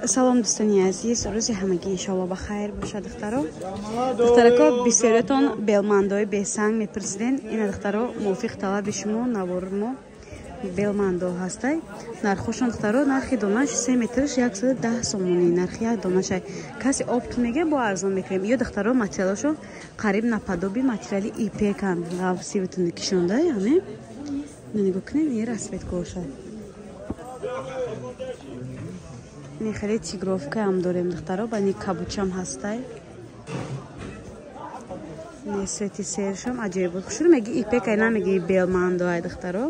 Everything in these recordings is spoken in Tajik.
Салом, дӯстони азиз, рӯзи ҳамагӣ иншоалло ба хайр бошад, духтаро. Духтарако, бисёриятон белмандои бесанг мепурсиден. Ина, духтаро, мувофиқ талаби шумо навори мо белмандо ҳастай. Нархошон, духтаро, нархи донаш 3 метрш 110 сомонӣ, нархи як донашай. Каси опт мега, бо арзон мекунем. Ё, духтаро, материалошо қариб наподоби материали ипекан, ғавсивитон кишонда, яъне нигоҳ кунед, и расцветкаошай. Ини хеле тигровкаам дорем, духтаро, ба ни кабучам ҳастай. Не свети сершам аҷоиб буд. Хушрӯ меги ипек ай, намеги белмандо ай, духтаро.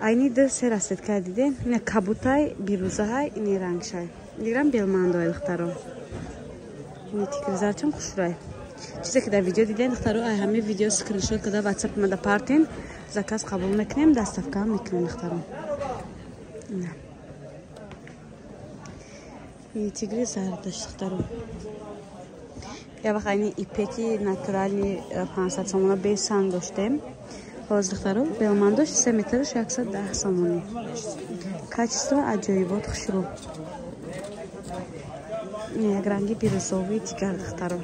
Айни ду се расцветка диде, ина кабутай, бирӯзаҳай, ини рангшай. Диграм белмандо ай, духтаро. Ини тигризарчам хушрӯай. Чизе ки дар видео дидем, духтаро, ай ҳамаи видео скриншот карда ватсап мада партен, заказ қабул мекунем, доставкаам мекунем, духтаро. Ина тигри зардаш, духтаро. Я вақт айни ипеки натуральный 500 сомона без санг доштем. Ҳозир, духтаро, белмандош 3 метрш 110 сомонӣ. Качество аҷоибот, хушрӯ. Як ранги бирӯзовии дигар, духтаро.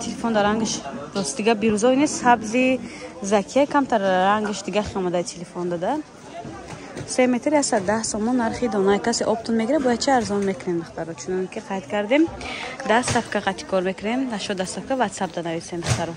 Телефон дар рангаш рост дига бирӯзови нест, сабзи закия камтар рангаш дига хомада телефон дада. 3 метр 110 сомон нархи дона. Касе оптом мегира, бояд чи арзон мекунем, духтаро. Чунон ки қайд кардем, доставка қати кор мекунем. Нашо доставка ватсап да нависем, духтаро.